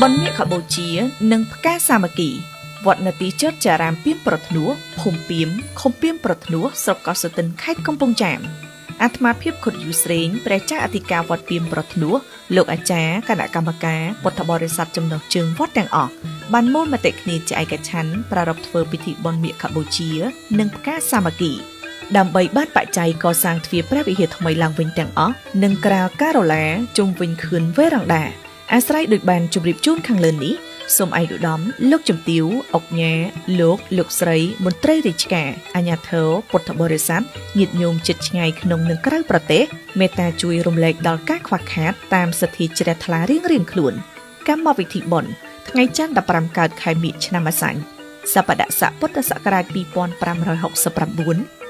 បុណ្យមាឃបូជា និងផ្កាសាមគ្គីវត្តនទីចតចារាមពីមប្រធ្នួភូមិពីមឃុំពីមប្រធ្នួស្រុកកោះសទិនខេត្តកំពង់ចាមអាត្មាភាពខុតយូស្រេងព្រះចៅអធិការវត្តពីមប្រធ្នួលោកអាចារ្យគណៈកម្មការពុទ្ធបរិស័ទចំណុះជើងវត្តទាំងអស់បានមូលមតិគ្នាជាឯកច្ឆន្ទប្រារព្ធធ្វើពិធីបុណ្យមាឃបូជា និងផ្កាសាមគ្គីដើម្បីបានបច្ច័យកសាងទ្វារព្រះវិហារថ្មីឡើងវិញទាំងអស់និងក្រាលការ៉ូឡាជុំវិញខឿនវេរ៉ង់ដាអាស្រ័យដោយបានជម្រាបជូនខាងលើនេះសូមឯកឧត្តមលោកជំទាវអុកញ៉ាលោកស្រីមន្ត្រីរាជការអាជ្ញាធរពុទ្ធបរិស័ទញាតិញោមជិតឆ្ងាយក្នុងនិងក្រៅប្រទេសមេត្តាជួយរំលែកដល់ការខ្វះខាតតាមសទ្ធាជ្រះថ្លារៀងៗខ្លួនកម្មវិធីបុណ្យថ្ងៃច័ន្ទ15កើតខែមិញឆ្នាំអាសាញ់សប្តាហ៍ស័កពុទ្ធសករាជ2569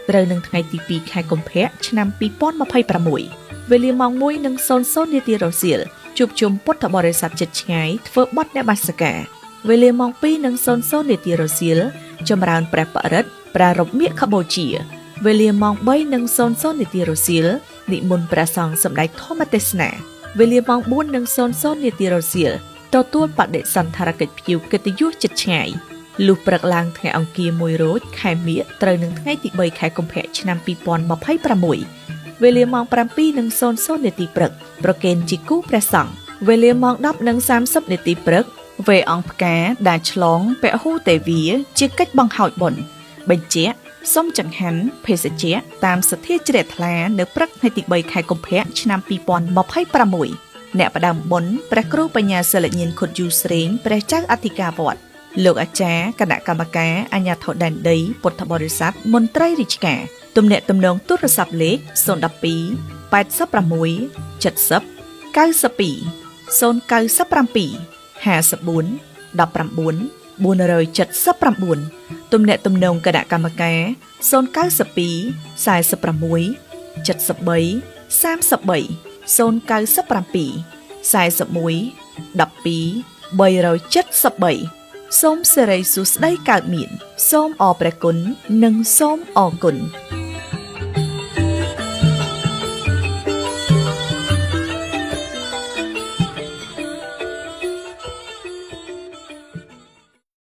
ត្រូវនឹងថ្ងៃទី2ខែកុម្ភៈឆ្នាំ2026វេលាម៉ោង1:00នាទីរសៀលជួបជុំពុទ្ធបរិស័ទជិតឆ្ងាយធ្វើបន់នមស្ការវេលាម៉ោង2:00នាទីរសៀលចម្រើនព្រះបរិត្តប្រារព្ធមាឃបូជាវេលាម៉ោង3:00នាទីរសៀលនិមន្តព្រះសង្ឃសម្ដែងធម្មទេសនាវេលាម៉ោង4:00នាទីរសៀលទទួលបដិសណ្ឋារកិច្ចភ្ញៀវកិត្តិយសជិតឆ្ងាយលុះព្រឹកឡើងថ្ងៃអង្គារ1រោចខែមិញត្រូវនឹងថ្ងៃទី3ខែកុម្ភៈឆ្នាំ2026វេលាម៉ោង7:00នាទីព្រឹកប្រគេនជាគូព្រះសង្ឃវេលាម៉ោង10:30នាទីព្រឹកវេអង្គផ្កាដែលឆ្លងពហុទេវីជាកិច្ចបង្ហោចបុណ្យបញ្ជាក់សូមចង្ហាន់ភេសជ្ជៈតាមសទ្ធាជ្រះថ្លានៅព្រឹកថ្ងៃទី3ខែកុម្ភៈឆ្នាំ2026អ្នកផ្ដើមបុណ្យព្រះគ្រូបញ្ញាសិលញាណខុតយូស្រេងព្រះចៅអធិការវត្តលោកអាចារ្យគណៈកម្មការអាជ្ញាធរដែនដីពុទ្ធបរិស័ទមន្ត្រីរាជការទំនាក់ទំនងទូរស័ព្ទលេខ012 86 70 92 097 54 19 479ទំនាក់ទំនងគណៈកម្មការ092 46 73 33 097 41 12 373សូមសិរីសួស្តីកើតមានសូមអរព្រះគុណនិងសូមអរគុណ។